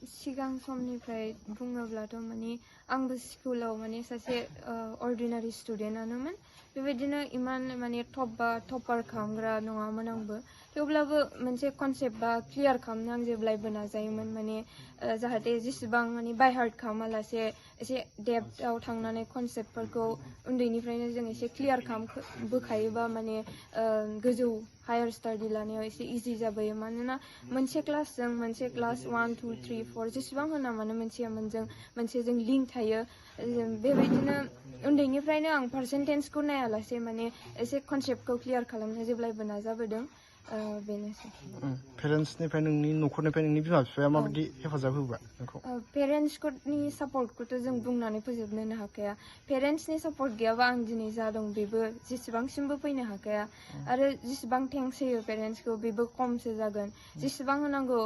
सिगां समनिफ्राय बुङोब्लाथ' माने आंबो स्कुलाव माने सासे अर्डिनारि स्टुडेन्टआनोमोन बेबायदिनो इमान माने टपार खालामग्रा नङामोन आंबो थेवब्लाबो मोनसे कनसेप्ट बा क्लियार खालामनो आं जेब्लायबो नाजायोमोन माने जाहाथे जेसेबां माने बाय हार्ट खालामालासे एसे डेप्थआव थांनानै कनसेप्टफोरखौ उन्दैनिफ्रायनो जों एसे क्लियार खालामबोखायोबा माने गोजौ हायार स्टाडि लानायाव एसे इजि जाबोयो मानोना मोनसे क्लासजों मोनसे क्लास 1 2 3 4 जेसेबां होना मानो मोनसेजों लिंक थायो बेबायदिनो उन्दैनिफ्रायनो आं पार्सेन्टेजखौ नायालासे माने एसे कनसेप्टखौ क्लियार खालामनो जेब्लायबो नाजाबोदों बेनोसै पेरेन्ट्सनिफ्राय नोंनि न'खरनिफ्राय नोंनि बिमा बिफाया माबायदि हेफाजाब होबा नोंखौ पेरेन्ट्सनि सापर्टखौथ' जों बुंनानै फोजोबनोनो हाखाया पेरेन्ट्सनि सापर्ट गैयाबा आं दिनै जा दं बेबो जेसेबांसिमबो फैनो हाखाया आरो जेसेबां थेंक्स होयो पेरेन्ट्सखौ बेबो खमसो जागोन जेसेबां होनांगौ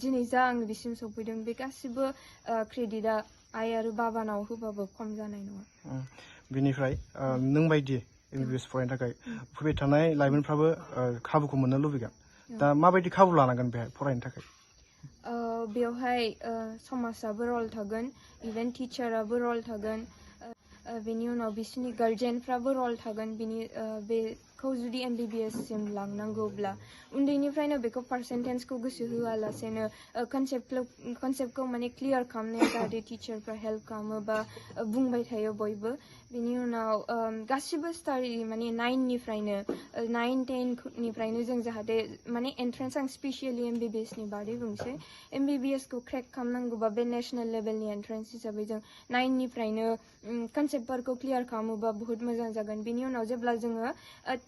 दिनै जा आं बिसिम सफैदों बे गासिबो क्रेडिटआ आइ आरो बाबानाव होबाबो खम जानाय नङा बेनिफ्राय नों बायदि MBBS फरायनो थाखाय फैबाय थानाय लाइमोनफ्राबो खाबुखौ मोननो लुबैगोन दा माबायदि खाबु लानांगोन बेहाय फरायनो थाखाय बेवहाय समाजाबो रल थागोन इभेन टिचाराबो रल थागोन बेनि उनाव बिसोरनि गार्जेनफ्राबो रल थागोन बेखौ जुदि MBBS सिम लांनांगौब्ला उन्दैनिफ्रायनो बेखौ पार्सेन्टेजखौ गोसो होआलासेनो कनसेप्टखौ माने क्लियार खालामनाया जाहाथे टिचारफ्रा हेल्प खालामो बा बुंबाय थायो बयबो बेनि उनाव गासिबो स्टाडि माने 9 10निफ्रायनो जों जाहाथे माने एन्ट्रेन्स आं स्पेसियलि MBBSनि बादै बुंसै MBBSखौ क्रेक खालामनांगौबा बे नेसनेल लेभेलनि एन्ट्रेन्स हिसाबै जों 9निफ्रायनो कनसेप्टफोरखौ क्लियार खालामोबा बहुत मोजां जागोन बेनि उनाव जेब्ला जोङो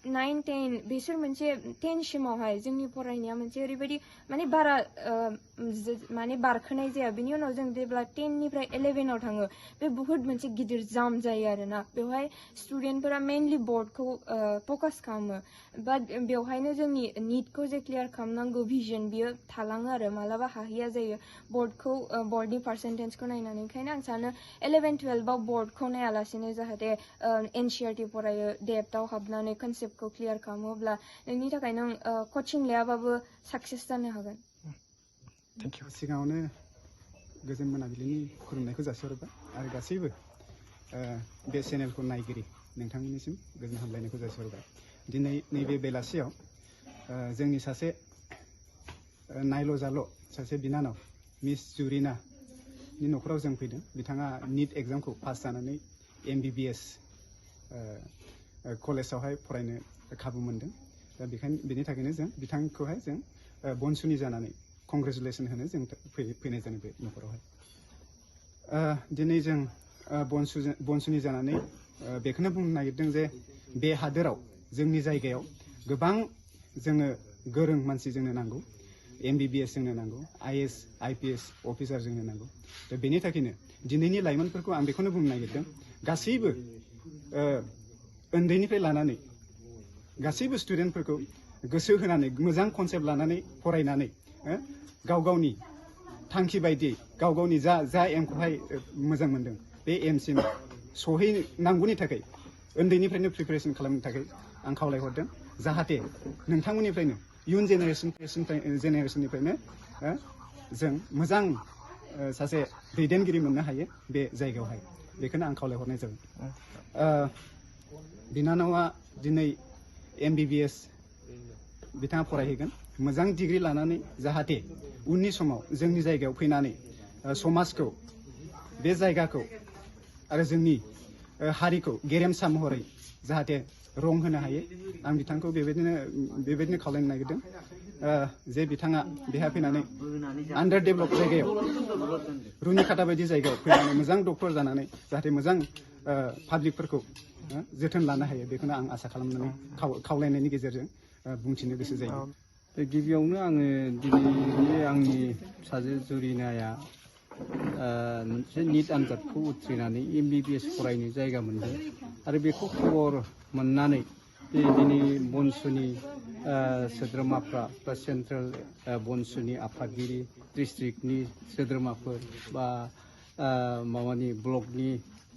9 10 बिसोर मोनसे 10 सिमावहाय जोंनि फरायनाया मोनसे ओरैबायदि माने बारा माने बारखोनाय जाया बेनि उनाव जों जेब्ला 10निफ्राय 11आव थाङो बे बहुत मोनसे गिदिर जाम जायो आरोना बेवहाय स्टुडेन्टफोरा मेनलि बर्डखौ फकास खालामो बाट बेवहायनो जोंनि निटखौ जे क्लियार खालामनांगौ भिजन बियो थालाङो आरो मालाबा हाहैया जायो बर्डनि पार्सेन्टेजखौ नायनानै ओंखायनो आं सानो 11 12आव बर्डखौ नायालासेनो जाहाथे NCERT फरायो डेप्थआव हाबनानै कनसेप्टखौ क्लियार खालामोब्ला नोंनि थाखाय नों कचिं लायाबाबो साक्सेस जानो हागोन थेंक इउ सिगाङावनो गोजोन मोनाबिलिनि खुलुमनायखौ जासिहरबाय आरो गासैबो बे चेनेलखौ नायगिरि नोंथांमोननिसिम गोजोन हामलायनायखौ जासिहरबाय दिनै नैबे बेलासियाव जोंनि सासे नायल' जाल' सासे बिनानाव मिस जुरिनानि न'खराव जों फैदों बिथाङा NEET एग्जामखौ पास जानानै MBBS कलेजावहाय फरायनो खाबु मोनदों दा बेनि थाखायनो जों बिथांखौहाय जों BoNSUनि जानानै कंग्रेचुलेसन होनो जों फैनाय जादों बे न'खरावहाय दिनै जों BoNSUनि जानानै बेखौनो बुंनो नागिरदों जे बे हादोराव जोंनि जायगायाव गोबां जोंनो गोरों मानसि जोंनो नांगौ MBBS जोंनो नांगौ IAS IPS अफिसार जोंनो नांगौ दा बेनि थाखायनो दिनैनि लाइमोनफोरखौ आं बेखौनो बुंनो नागिरदों गासैबो उन्दैनिफ्राय लानानै गासैबो स्टुडेन्टफोरखौ गोसो होनानै मोजां कनसेप्ट लानानै फरायनानै गाव गावनि थांखि बायदियै गाव गावनि जा एमखौहाय मोजां मोनदों बे एमसिम सहैनांगौनि थाखाय उन्दैनिफ्रायनो प्रिपेरेसन खालामनो थाखाय आं खावलायहरदों जाहाथे नोंथांमोननिफ्रायनो इयुन जेनेरेसननिफ्रायनो जों मोजां सासे दैदेनगिरि मोननो हायो बे जायगायावहाय बेखौनो आं खावलायहरनाय जाबाय बिनानावा दिनै MBBS बिथाङा फरायहैगोन मोजां डिग्री लानानै जाहाथे उननि समाव जोंनि जायगायाव फैनानै समाजखौ बे जायगाखौ आरो जोंनि हारिखौ गेरेमसा महरै जाहाथे रं होनो हायो आं बिथांखौ बेबायदिनो खावलायनो नागिरदों जे बिथाङा बेहा फैनानै आन्डार डेभेलप जायगायाव रुनिखाटा बायदि जायगायाव फैनानै मोजां डक्टर जानानै जाहाथे मोजां पाब्लिकफोरखौ जोथोन लानो हायो बेखौनो आं आसा खालामनानै खावलायनायनि गेजेरजों बुंथिनो गोसो जायो गिबियावनो आङो दिनै आंनि फिसाजो जुरिनाया मोनसे NEET आनजादखौ उथ्रिनानै MBBS फरायनो जायगा मोनदों आरो बेखौ खबर मोननानै दिनै BoNSUनि सोद्रोमाफ्रा बा सेन्ट्रेल BoNSUनि आफादगिरि डिस्ट्रिक्टनि सोद्रोमाफोर बा माबानि ब्लकनि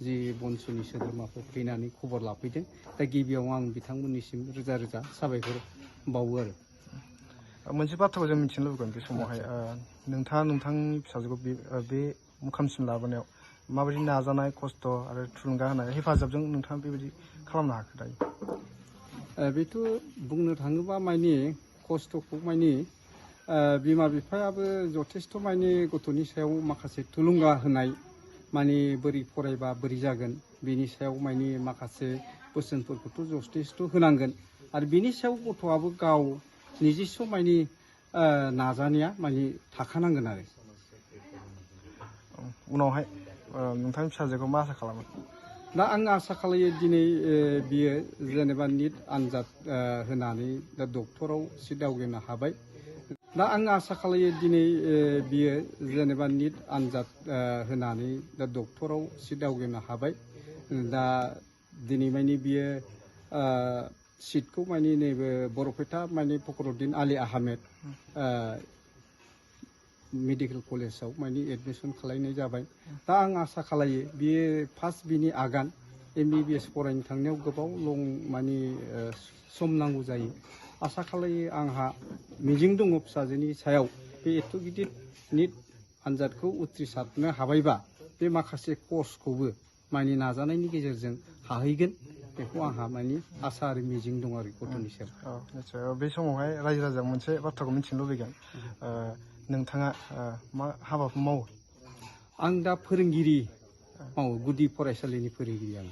जि BoNSUनि सोद्रोमाफोर फैनानै खबर लाफैदों दा गिबियाव आं बिथांमोननिसिम रोजा रोजा साबायखर बावो आरो मोनसे बाथ्राखौ जों मिथिनो लुबैगोन बे समावहाय नोंथाङा नोंथांनि फिसाजोखौ बे मुखामसिम लाबोनायाव माबायदि नाजानाय खस्थ' आरो थुलुंगा होनाय हेफाजाबजों नोंथाङा बेबायदि खालामनो हाखो दायो? बेथ' बुंनो थाङोबा माने खस्थ'खौ माने बिमा बिफायाबो जथेस्थ' माने गथ'नि सायाव माखासे थुलुंगा होनाय माने बोरै फरायबा बोरै जागोन बेनि सायाव माने माखासे बोसोनफोरखौथ' जथेस्थ' होनांगोन आरो बिनि सायाव गथ'आबो गाव निजेस्थ' माने नाजानाया माने थाखानांगोन आरो उनावहाय नोंथांनि फिसाजोखौ मा आसा खालामो? दा आं आसा खालायो दिनै बियो जेनेबा निट आनजाद होनानै दा डक्टराव सिट आवग्रिनो हाबाय। दा आं आसा खालायो दिनै बियो जेनेबा निट आनजाद होनानै दा डक्टराव सिट आवग्रिनो हाबाय। दा दिनै माने बियो सिटखौ माने नैबे बरपेटा माने फखरुद्दिन आली आहमेद मेडिकेल कलेजाव माने एडमिसन खालायनाय जाबाय। दा आं आसा खालायो बियो फार्स्ट बिनि आगान MBBS फरायनो थांनायाव गोबाव माने सम नांगौ जायो। आसा खालायो आंहा मिजिं दङ फिसाजोनि सायाव बे एथ' गिदिर निट आनजादखौ उथ्रिसारनो हाबायबा बे माखासे कर्सखौबो माने नाजानायनि गेजेरजों हाहैगोन बेखौ आंहा माने आसा आरो मिजिं दं आरो गथ'नि सायाव। निस्सय बे समावहाय रायजो राजाया मोनसे बाथ्राखौ मिथिनो लुबैगोन नोंथाङा मा हाबाखौ मावो? आं दा फोरोंगिरि मावो, गुदि फरायसालिनि फोरोंगिरि आं।